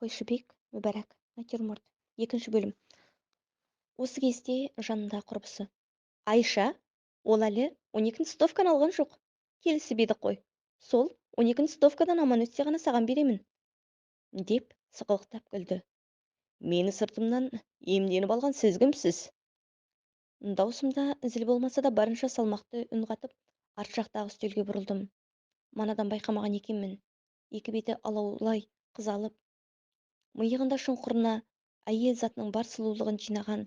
Қойшыбек Мүбәрак. Натюрморт. Екінші бөлім. Осы кезде жанында құрбысы: Айша, ол әлі 12 листовканы алған жоқ. Келісіп едік қой. Сол 12 листовкадан аман өтсе ғана саған беремін, деп сықылықтап күлді. Мені сыртымнан иемденіп алған сіз кімсіз? Даусымда зіл болмаса да барынша салмақты үн қатып, арт жақтағы үстелге бұрылдым. Манадан байқамаған екенмін. Екі беті алаулай қызалып, миығында шұңқырына әйел затының бар сұлулығын жинаған,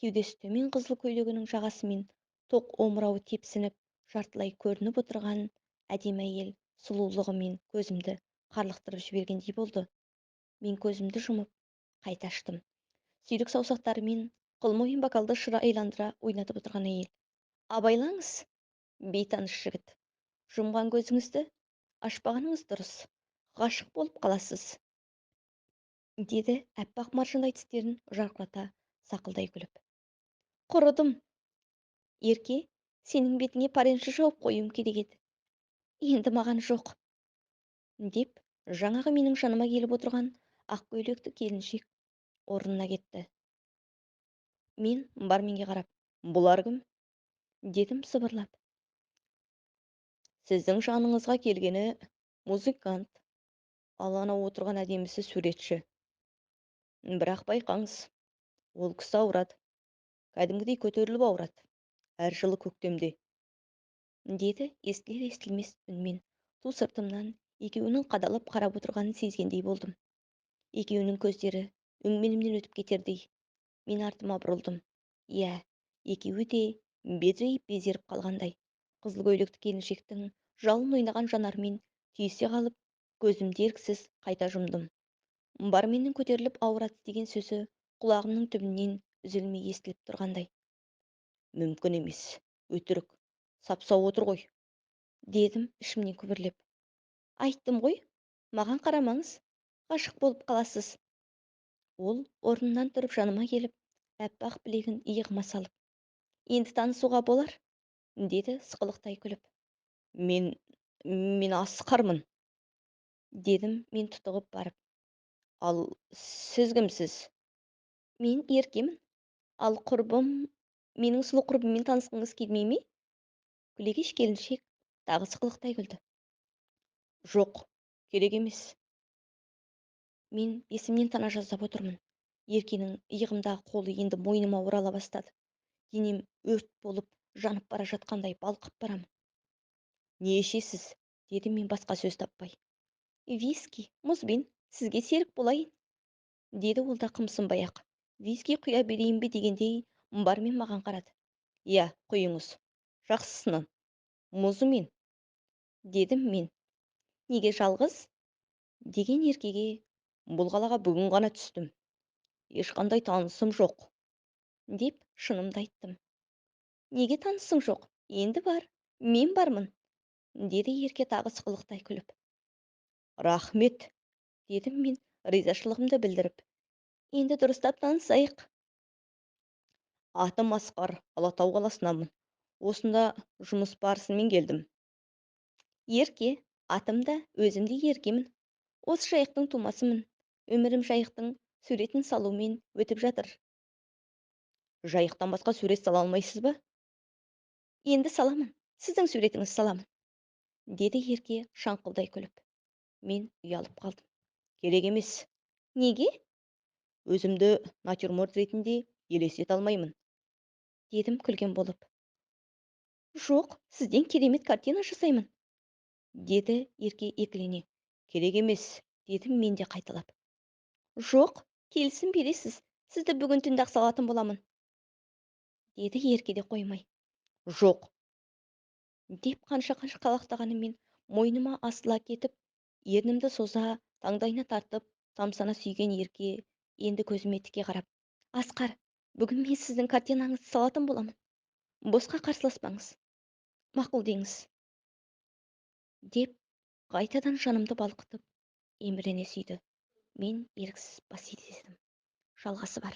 кеудесі төмен қызыл көйлегінің жағасымен тоқ омырауы тепсініп, жартылай көрініп отырған әдемі әйел сұлулығымен көзімді қарлықтырып жібергендей болды. Мен көзімді жұмып, қайта аштым. Сүйрік саусақтарымен қылмойын бокалды шыра айландыра ойнатып отырған әйел: Абайлаңыз, бейтаныс жігіт. Жұмған көзіңізді ашпағаныңыз дұрыс. Ғашық болып қаласыз, деді әппақ маржандай тістерін жарқырата сақылдай күліп. Құрыдым. Ерке, сенің бетіңе паренші жауып қоюым керек еді. Енді маған жоқ, деп жаңағы менің жаныма келіп отырған ақ көйлекті келіншек орнына кетті. Мен барменге қарап, бұлар кім? Дедім сыбырлап. Сіздің жаныңызға келгені музыкант, ал анау отырған әдемісі суретші. Бірақ байқаңыз, ол кісі ауырады. Кәдімгідей көтеріліп ауырады. Әр жылы көктемде, деді естілер естілмес үнмен. Ту сыртымнан екеуінің қадалып қарап отырғанын сезгендей болдым. Екеуінің көздері өңменімнен өтіп кетердей. Мен артыма бұрылдым. Иә, екеуі де безірейіп безеріп қалғандай. Қызыл көйлекті келіншектің жалын ойнаған жанарымен түйісе қалып, көзімді еріксіз қайта жұмдым. Барменнің көтеріліп ауырады деген сөзі құлағымның түбінен үзілмей естіліп тұрғандай. Мүмкін емес, өтірік, сап-сау отыр ғой, дедім ішімнен күбірлеп. Айттым ғой, маған қарамаңыз, ғашық болып қаласыз. Ол орнынан тұрып жаныма келіп, әппақ білегін иығыма салып, енді танысуға болар, деді сықылықтай күліп. Мен Асқармын, дедім мен тұтығып барып. Ал сіз кімсіз? Мен Еркемін. Ал құрбым, менің сұлу құрбыммен танысқыңыз келмей ме? Күлегеш келіншек тағы сықылықтай күлді. Жоқ, керек емес. Мен есімнен тана жаздап отырмын. Еркенің иығымдағы қолы енді мойныма орала бастады. Денем өрт болып жанып бара жатқандай балқып барамын. Не ішесіз? Дедім мен басқа сөз таппай. Виски, мұзбен, сізге серік болайын, деді ол да қымсынбай-ақ. Виски құя берейін бе дегендей бармен маған қарады. Иә, құйыңыз. Жақсысынан. Мұзымен, дедім мен. Неге жалғыз? Деген Еркеге, бұл қалаға бүгін ғана түстім. Ешқандай танысым жоқ, деп шынымды айттым. Неге танысың жоқ? Енді бар, мен бармын, деді Ерке тағы сықылықтай күліп. Рахмет, дедім мен ризашылығымды білдіріп. Енді дұрыстап танысайық. Атым Асқар, Алатау қаласынанмын. Осында жұмыс барысымен келдім. Ерке, атым да, өзім де Еркемін. Осы Жайықтың тумасымын. Өмірім Жайықтың суретін салумен өтіп жатыр. Жайықтан басқа сурет сала алмайсыз ба? Енді саламын, сіздің суретіңізді саламын, деді Ерке шаңқылдай күліп. Мен ұялып қалдым. Керек емес. Неге? Өзімді натюрморт ретінде елестете алмаймын, дедім күлген болып. Жоқ, сізден керемет картина жасаймын, деді Ерке екілене. Керек емес, дедім мен де қайталап. Жоқ, келісім бересіз, сізді бүгін түнде ақ салатын боламын, деді Ерке де қоймай. Жоқ, деп қанша-қанша қалақтағанымен мойныма асыла кетіп, ернімді соза таңдайына тартып, тамсана сүйген Ерке енді көзіме тіке қарап, Асқар, бүгін мен сіздің картинаңызды салатын боламын. Босқа қарсыласпаңыз. Мақұл деңіз, деп қайтадан жанымды балқытып, емірене сүйді. Мен еріксіз бас изедім. Жалғасы бар.